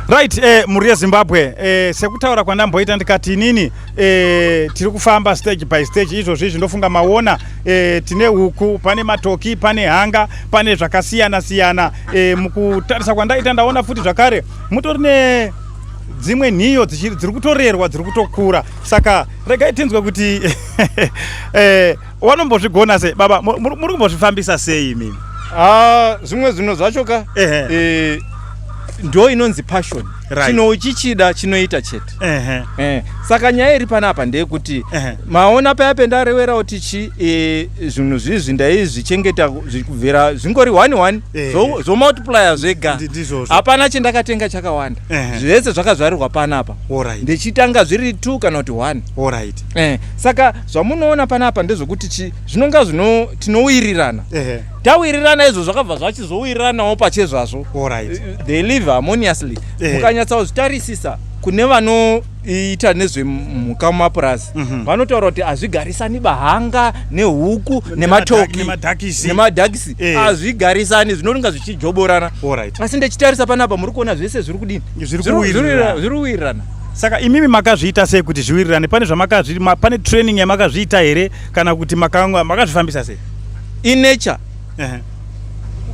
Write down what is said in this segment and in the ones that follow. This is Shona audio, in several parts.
Right, mhuri yeZimbabwe, sekutaura kwandamboita ndikati inini tiri kufamba stage by stage. Izvozvi izvi ndofunga maona tine huku, pane matoki, pane hanga, pane zvakasiyana siyana. Mukutarisa kwandaita, ndaona futi zvakare mutori ne dzimwe nhiyo dziri kutorerwa, dziri kutokura. Saka regai tinzwe kuti wanombozvigona sei baba, muri kumbozvifambisa sei imimi? Ah, zvimwe zvinhu zvacho ka, ndo inonzi passion. Chino uchichida chinoita chete. Saka nyaya iri panapa ndeyekuti maona paya pendarewera kuti chi zvinhu zvizvi ndaizvichengeta kubvira zvingori one one, zvomultiplya zvega. Ndizvozvo. Hapana chendakatenga chakawanda. Zvese zvakazvarirwa panapa. Ndichitanga zviri two kana kuti one. Saka zvamunoona panapa ndezvekuti chi zvinonga zvino tinowirirana. Tawirirana izvo, zvakabva zvachizowiriranawo pachezvazvo. They live harmoniously. Mukanyatsazvitarisisa, kune vanoita nezvemhuka mumapurazi, vanotaura kuti hazvigarisani bahanga nehuku nematoki Nemadhakisi. Nemadhakisi. Hazvigarisani, zvinonga zvichijoborana. Asi ndechitarisa panapa, muri kuona zvese zviri kudini? Zviri kuwirirana. Zviri kuwirirana. Saka imimi makazviita sei kuti zviwirirane? Pane zvamakazvi pane training yamakazviita here, kana kuti makazvifambisa sei? Inature.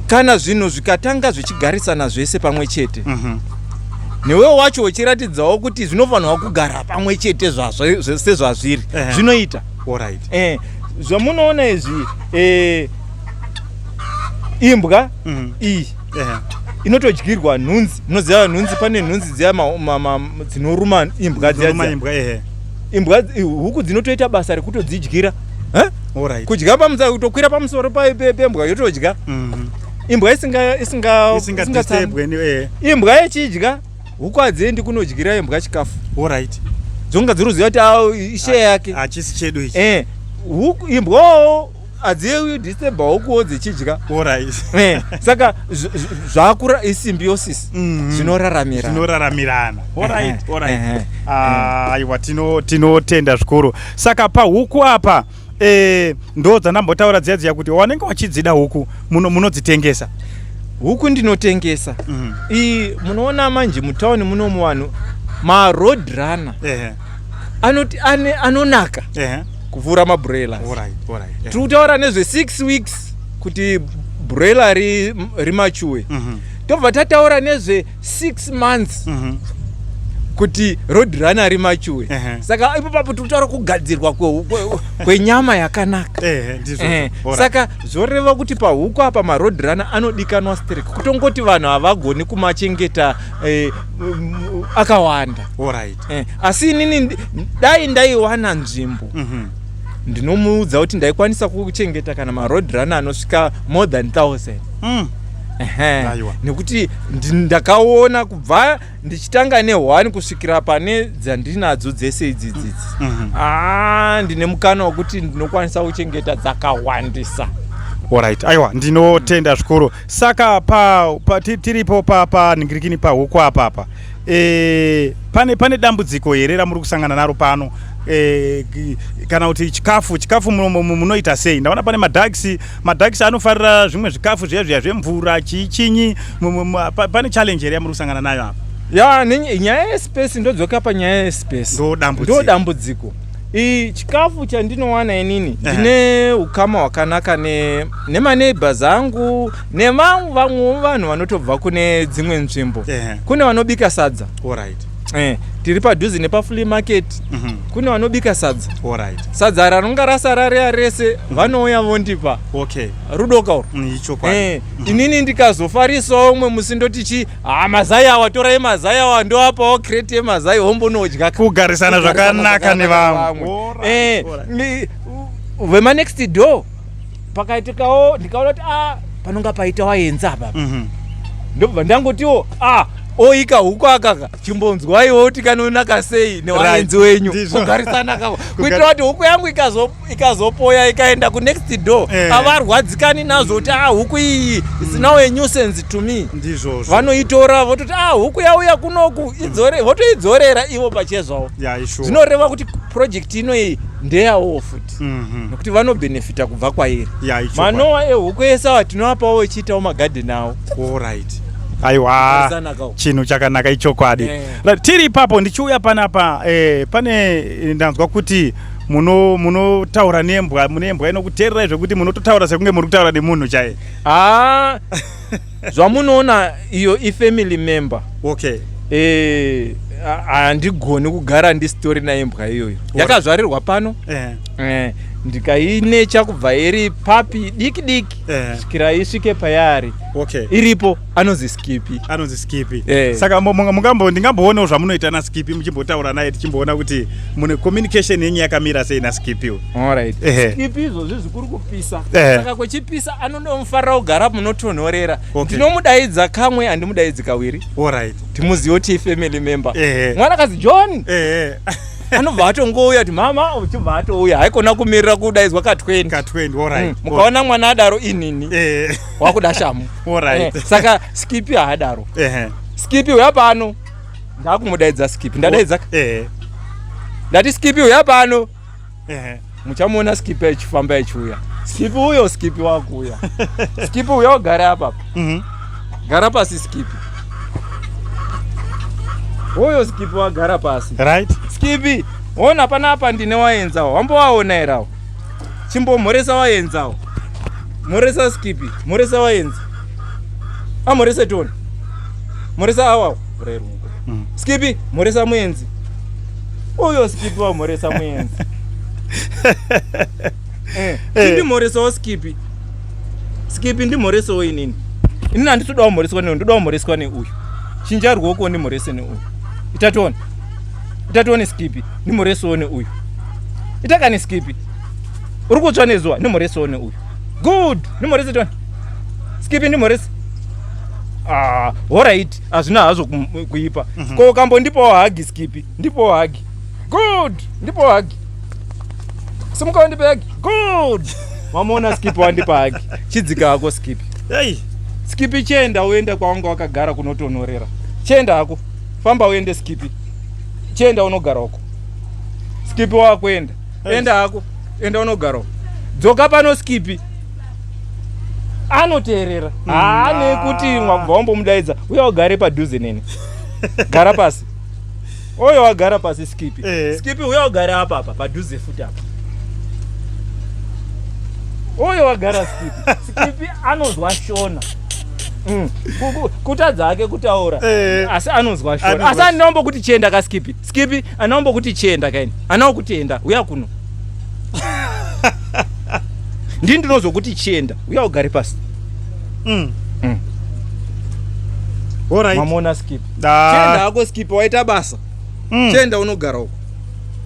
Kana zvinhu zvikatanga zvichigarisana zvese pamwe chete, newewo wacho uchiratidzawo kuti zvinofanirwa kugara pamwe chete sezvazviri, zvinoita. Zvamunoona izvi, imbwa iyi inotodyirwa nhunzi. Munoziva nhunzi, pane nhunzi dziya dzinoruma imbwa dziya. Dzinoruma dziya. Imbwa, ehe. Imbwa, huku dzinotoita basa rekutodzidyira. Eh? Kudya pamusoro, kutokwira pamusoro pembwa yotodya. Imbwa isinga isinga isinga disturbwe Imbwa yechidya, huku hadziendi kunodyira imbwa chikafu. Dzonga dziri kuziva kuti ishare yake. Hachisi chedu ichi. Huku, imbwawo hadzidisturba hukuwo dzichidya. Saka zvakura isymbiosis, zvinoraramirana. Zvinoraramirana. Alright. Aiwa, tinotenda zvikuru. Saka pahuku apa, ndo dzandambotaura dziya dziya kuti wanenge wachidzida huku, munodzitengesa? Huku ndinotengesa. Iyi munoona manje mutauni munomu, vanhu maroad runner anoti anonaka kupfuura mabroilers. Tiri kutaura nezve 6 weeks kuti broiler rimature. Tobva tataura nezve 6 months kuti road runner rimature. Saka ipo papo tiri kutaura kugadzirwa kwenyama yakanaka. Ehe, ndizvo. Saka zvoreva kuti pahuku apa maroad runner anodikanwa sterek, kutongoti vanhu havagoni kumachengeta akawanda. Asi inini dai ndaiwana nzvimbo, ndinomuudza kuti ndaikwanisa kuchengeta kana maroad runner anosvika more than 1000. Ehe. Aiwa. Nekuti ndakaona kubva ndichitanga ne1 kusvikira pane dzandinadzo dzese idzidzidzi, ah, ndine mukana wekuti ndinokwanisa kuchengeta dzakawandisa. Alright, aiwa, ndinotenda zvikuru. Saka pa tiripo panhingirikini pahuku apapa, pane dambudziko here ramuri kusangana naro pano, kana kuti chikafu munoita sei? Ndaona pane madhakisi. Madhakisi anofarira zvimwe zvikafu zviya zviya zvemvura, chiichinyi. Pane challenge here yamuri kusangana nayo apa? Ya, nyaya yespace, ndodzoka panyaya yespace. Ndo dambudziko. Ndo dambudziko. Chikafu chandinowana inini, ndine ukama hwakanaka nemaneighbors angu nevamwe vamwewo vanhu vanotobva kune dzimwe nzvimbo. Kune vanobika sadza. Tiri padhuze nepaflea market. Kune vanobika sadza. Sadza ranonga rasara riya rese, vanouya vondipa. Rudoka urwu. Ichokwadi. Inini ndikazofarisawo umwe musi, ndoti chi ha, mazai awa, torai mazai awa, ndoapawo crate yemazai, hombonodya. Kugarisana zvakanaka nevamwe. Vemanext door, pakaitikawo ndikaona kuti a panonga paita waenza apa, ndobva ndangotiwo a oika huku akaka, chimbonzwaiwo kuti kanonaka sei newaenzi wenyu. Kugarisana kavo, kuitira kuti huku yangu ikazopoya ikaenda kunext door, havarwadzikani nazvo kuti a huku iyi is now a nuisance to me. Ndizvozvo. Vanoitora vototi a huku yauya kunoku, idzore, votoidzorera ivo pachezvavo. Ya, isure. Zvinoreva kuti project inoyi ndeyavowo futi, nekuti vanobhenefita kubva kwairi. Ya, ichokwadi. Manowa ehuku ese awa tinoapawo echiitawo magadheni avo. Aiwa, chinhu chakanaka ichokwadi. Yeah. Tiri ipapo ndichiuya panapa pane ndanzwa kuti munotaura nembwa, mune mbwa inokuteererai zvekuti munototaura sekunge muri kutaura nemunhu chaiye. Ah, zvamunoona iyo ifamily member. Okay. Handigoni kugara ndisitori naimbwa iyoyo. Yakazvarirwa pano. Ndikainecha kubva iri papi diki diki svikira isvike payari. Okay. Iripo, anonzi Skippy. Anonzi Skippy. Saka ndingamboonawo zvamunoita naSkippy, muchimbotaura naye, tichimboona kuti mune communication yenyu yakamira sei naSkippy. Alright. Skippy izvozvi zvikuri kupisa. Saka kwechipisa anondomufarira kugara munotonhorera. Ndinomudaidza kamwe, handimudaidzi kawiri. Alright. Timuzive kuti ifamily member. Mwanakazi John. Anobva atongouya kuti mama, uchibva atouya, haikona kumirira kudaidzwa ka20. Ka20, alright. Mukaona mwana adaro inini wakuda shamu. Alright. Saka Skippy haadaro. Skippy uya pano, ndakumudaidza Skippy, ndadaidza. Ndati Skippy uya pano. Muchamuona Skippy achifamba achiuya. Skippy uyo, Skippy wakuuya. Skippy uya ugare apapa. Gara pasi Skippy. Uyo Skippy wagara pasi. Right. Skippy, ona panapa ndine waenzawo. Wambowaona here? Chimbomhoresa waenzawo. Mhoresa Skippy, mhoresa waenza. Amhorese toni. Mhoresa awawo. Reruko. Skippy, mhoresa muenzi. Uyo Skippy wamhoresa muenzi. Chindimhoresawo Skippy. Skippy ndimhoresawo inini. Inini handitodawo mhoreswa neuyu, ndodawo mhoreswa neuyu. Chinja ruoko ndimhorese neuyu. Itatione. Itatione Skippy, ndimhoresawo neuyu. Itakani Skippy. Uri kutsva nezuva, ndimhoresawo neuyu. Good, ndimhorese tione. Skippy ndimhorese. Ah, alright, hazvina hazvo kuipa. Ko ukambondipawo hug Skippy, ndipawo hug. Good, ndipawo hug. Simuka wandipe hug. Good. Mamuona Skippy wandipa hug. Chidzika hako Skippy. Hey. Skippy chienda uende kwawanga wakagara kunotonorera. Chienda hako. Famba uende Skippy. Chienda unogara uko. Skippy wakuenda. Enda hako. Enda unogara uko. Dzoka pano Skippy. Anoteerera. Haane kuti mwabva wambomudaidza. Uya ugare padhuze neni. Gara pasi. Oyo wagara pasi Skippy. Skippy uya ugare apa apa padhuze futi apa. Oyo wagara Skippy. Skippy anonzwa Shona. Kutadza hake kutaura asi anonzwa Shona. Asi anoombo kuti chienda ka Skippy. Skippy anoombo kuti chienda kaini. Anawo kuti enda uya kuno. Ndini ndinozokuti chienda uya ugare pasi. Alright. Mamona Skippy. Chienda hako Skippy, waita basa. Chienda unogara uko.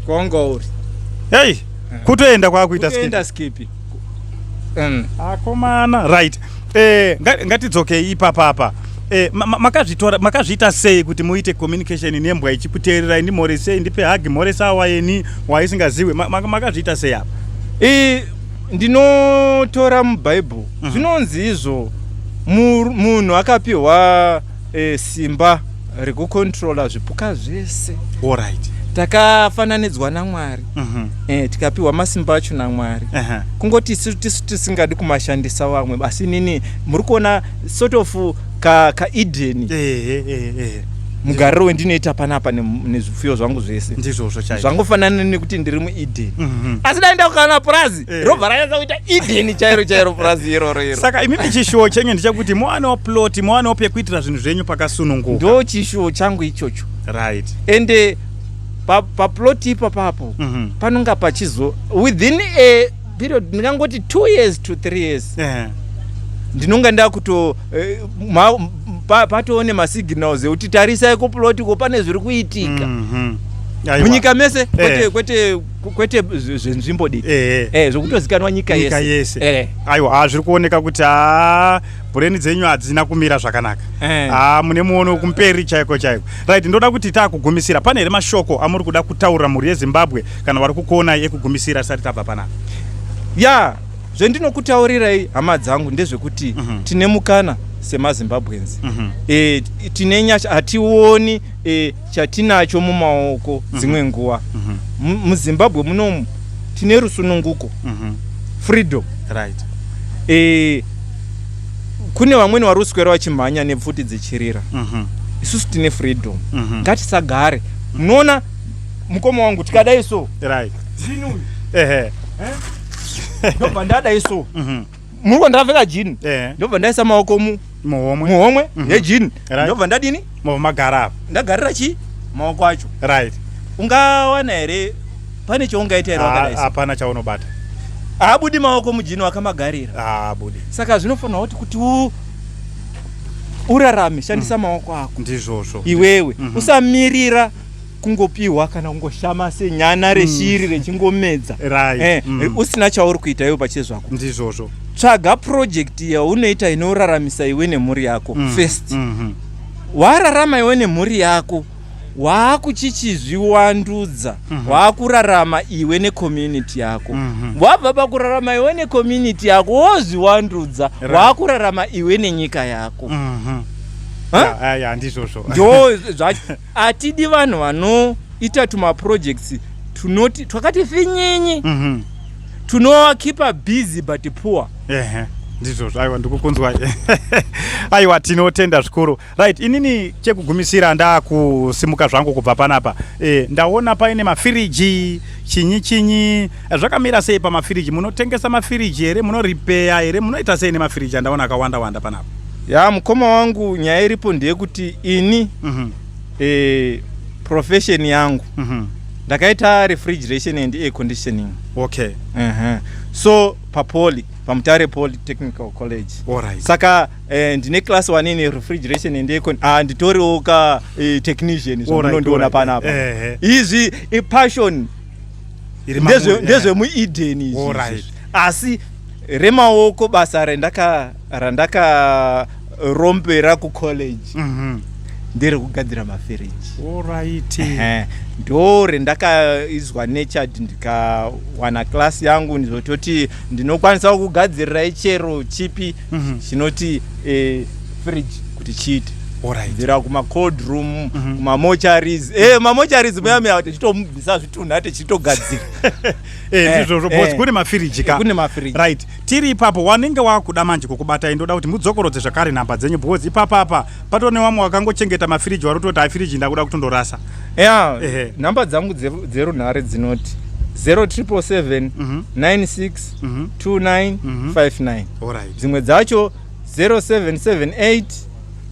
Kwawanga uri. Hey, kutoenda kwakuita Skippy. Kutoenda Skippy. Akomana, right. Ngatidzokei ipapa apa. Makazvitora, makazviita sei kuti muite communication nembwa ichikuteererai, ndimhoresei, ndipe hug, mhoresa waeni waisingaziwe? Makazviita sei apa? Ndinotora muBhaibheri. Zvinonzi izvo munhu akapiwa simba rekukontrola zvipuka zvese. Alright. Takafananidzwa naMwari. Tikapiwa masimba acho naMwari. Kungoti isu tisu tisingadi kumashandisa vamwe, asi nini muri kuona sort of ka Eden. Mugariro wendinoita panapa nezvipfuyo zvangu zvese. Ndizvozvo chaizvo. Zvangofanana nekuti ndiri muEden. Asi dai ndakana purazi, robva ranyatsa kuita Eden chairo chairo purazi iroro iro. Saka imimi chishuwo chenyu ndechekuti muwanewo plot, muwanewo pekuitira zvinhu zvenyu pakasununguka. Ndo chishuwo changu ichocho. Right. Ende paplot ipapapo panonga pachizo within a period ndingangoti 2 years to 3 years. Ndinonga ndakuto patoone masignals ekuti tarisai kuplot ko pane zviri kuitika. Munyika mese, kwete kwete zvenzvimbo diki. Zvokutozikanwa nyika Nyika yese. Yese. Aiwa, zviri kuoneka kuti brain dzenyu hadzina kumira zvakanaka. Mune muono kumberi chaiko chaiko. Right, ndoda kuti taakugumisira. Pane here mashoko amuri kuda kutaura mhuri yeZimbabwe kana vari kukuonai ekugumisira tisati tabva panapa? Ya, zvendinokutaurirai hama dzangu ndezvekuti tine mukana semaZimbabweans. Tine nyasha, hationi chatinacho mumaoko dzimwe nguva. MuZimbabwe munomu tine rusununguko. Freedom. Kune vamweni vari kuswera vachimhanya nepfuti dzichirira. Isusu tine freedom. Ngatisagare. Munoona mukoma wangu, tikadai so, Jini uyu. Ndobva ndadai so. Muri ndakapfeka jini. Ndobva ndaisa maoko mu muhomwe. Muhomwe yejini. Ndobva ndadini? Magara apa. Ndagarira chi maoko acho. Ungawana here pane chaungaita here wakadai so? Hapana chaunobata. Haabudi maoko mujini wakamagarira. Haabudi. Saka zvinofanira kuti urarame, shandisa maoko ako. Ndizvozvo. Iwewe usamirira kungopiwa kana kungoshama senyana reshiri rechingomedza. Usina chauri kuita iwe pachezvako. Ndizvozvo. Tsvaga project yaunoita inoraramisa iwe nemhuri yako first. Wararama iwe nemhuri yako, waakuchichizviwandudza, waakurarama iwe necommunity yako. Wabva pakurarama iwe necommunity yako, wozviwandudza, waakurarama iwe nenyika yako. Huh? Ya, ndizvozvo. Ndo zvacho. Hatidi vanhu vanoita tumaprojects tunoti twakati finyinyi, tunovakeepa busy but poor. Ehe, ndizvozvo. Aiwa, ndikukunzwai. Aiwa, tinotenda zvikuru. Right, inini chekugumisira, ndakusimuka zvangu kubva panapa. Ndaona paine mafiriji, chinyi chinyi. Zvakamira sei pamafiriji? Munotengesa mafiriji here? Munoripeya here? Munoita sei nemafiriji andaona akawanda wanda panapa? Ya, mukoma wangu, nyaya iripo ndeyekuti ini profession yangu ndakaita refrigeration and air conditioning. So papoly, paMutare Polytechnical College. Saka ndine class 1 in refrigeration and air. Ah, nditoriwo ka technician. Zvamunondiona panapa izvi ipassion. Iri mamuri, NdezvemuEden izvi. Izvi. Asi remaoko, basa randakarombera kucollege ndere kugadzira mafiriji. Ndo rendakaizwa nurtured, ndikawana class yangu, ndizototi ndinokwanisa kugadzirirai chero chipi chinoti fridge kuti chiite. Bvira kuma-cold room, kumamortuaries, mamortuaries muya muya, tichitomubvisa zvitunha, tichitogadzira. Ndizvozvo, because kune mafiriji ka. Kune mafiriji. Right, tiri ipapo, wanenge wakuda manje kukubatai, ndoda kuti mudzokorodze zvakare nhamba dzenyu, because ipapapa patone vamwe wakangochengeta mafiriji, vari kutoti, "Hai, firiji ndakuda kutondorasa." Ya, nhamba dzangu dzerunhare dzinoti 0777 96 29 59. Dzimwe dzacho 0778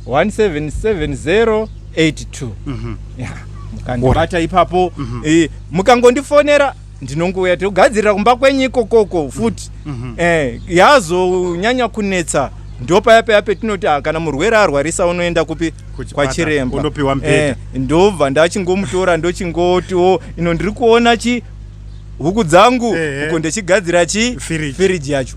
1770 82. Ya, mukandibata ipapo, mukangondifonera, ndinongouya togadzirira kumba kwenyu ikokoko futi. Yazonyanya kunetsa ndo paya paya petinoti, ah, kana murwere arwarisa unoenda kupi? Kuchipatara, Kwachiremba. Undopiwa mubhedha. Ndobva ndachingomutora, ndochingotiwo ino ndiri kuona chi huku dzangu uko, ndichigadzira chi Firiji. Firiji yacho.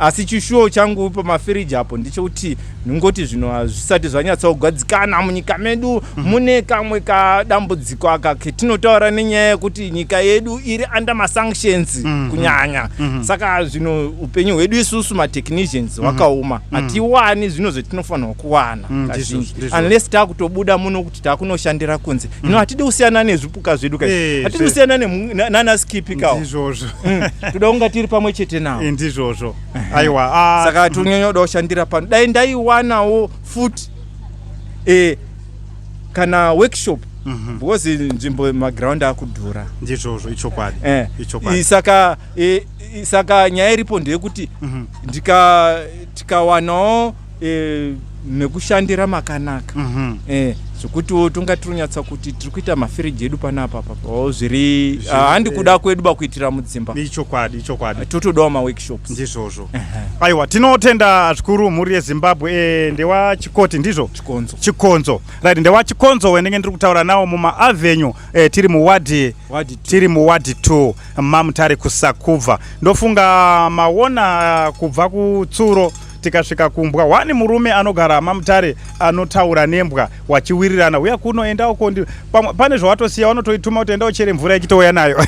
Asi chishuwo changu pamafiriji apo ndechekuti ndingoti zvino hazvisati zvanyatsa kugadzikana munyika medu. Mune kamwe kadambudziko aka ketinotaura nenyaya yekuti nyika yedu iri under masanctions kunyanya. Saka zvino upenyu hwedu isusu matechnicians hwakaoma, hatiwani zvino zvetinofanirwa kuwana kazhinji, unless taakutobuda muno kuti taakunoshandira kunze. Ino hatidi kusiyana nezvipuka zvedu ka, hatidi kusiyana nana skipi kawo. Ndizvozvo. Toda kunga tiri pamwe chete nawo. Ndizvozvo, aiwa, ah, Saka tonyanya kuda kushandira pano. Dai ndaiwanawo futi kana workshop, because nzvimbo, maground akudhura. Ndizvozvo, ichokwadi. Ichokwadi. Saka nyaya iripo ndeyekuti tikawanawo mekushandira makanaka, zvekutiwo tonga tironyatsa kuti tiri kuita mafiriji edu panapa papawo zviri handi kuda kwedu bakuitira mudzimba. Ichokwadi, ichokwadi. Totodawo maworkshops. Ndizvozvo. Aiwa, tinotenda zvikuru, mhuri yeZimbabwe. Ndewachikoti, ndizvo? Chikonzo. Chikonzo, right. Ndewachikonzo wendenge ndiri kutaura nawo mumaavenue. Tiri muwadhi Ward two. Tiri muwadhi 2 maMutare, kuSakubva. Ndofunga maona kubva kutsuro tikasvika kumbwa wani, murume anogara maMutare anotaura nembwa, wachiwirirana, uya kuno, enda uko. Pane zvawatosiya, wanotoituma kuti enda uchere mvura, ichitouya nayo.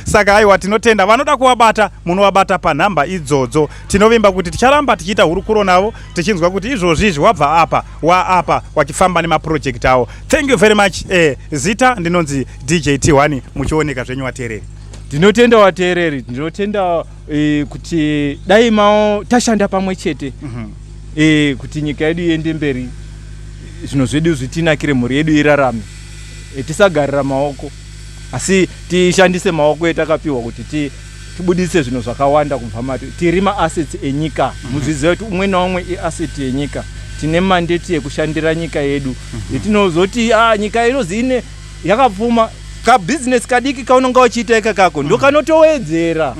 Saka aiwa, tinotenda. Vanoda kuvabata, munovabata panhamba idzodzo. Tinovimba kuti ticharamba tichiita hurukuro navo, tichinzwa kuti izvozvi izvi wabva apa, waapa, wachifamba nemaproject avo. Thank you very much. Zita ndinonzi DJ T1, muchioneka zvenyu vateereri. Ndinotenda vateereri, ndinotenda kuti dai mao tashanda pamwe chete kuti nyika yedu iende mberi, zvinhu zvedu zvitinakire, mhuri yedu irarame. Tisagarira maoko, asi tishandise maoko etakapiwa kuti tibudise zvinhu zvakawanda kubva mati. Tiri maassets enyika. Muzviziva kuti umwe naumwe iasset yenyika. Tine mandate yekushandira nyika yedu. Tinozoti nyika inozi ine yakapfuma, kabhizinesi kadiki kaunonga uchiita ikakako ndo kanotowedzera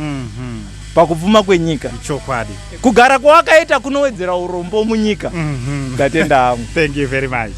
pakupfuma kwenyika. Chokwadi. Kugara kwawakaita kunowedzera urombo munyika. Ndatenda hangu. Thank you very much.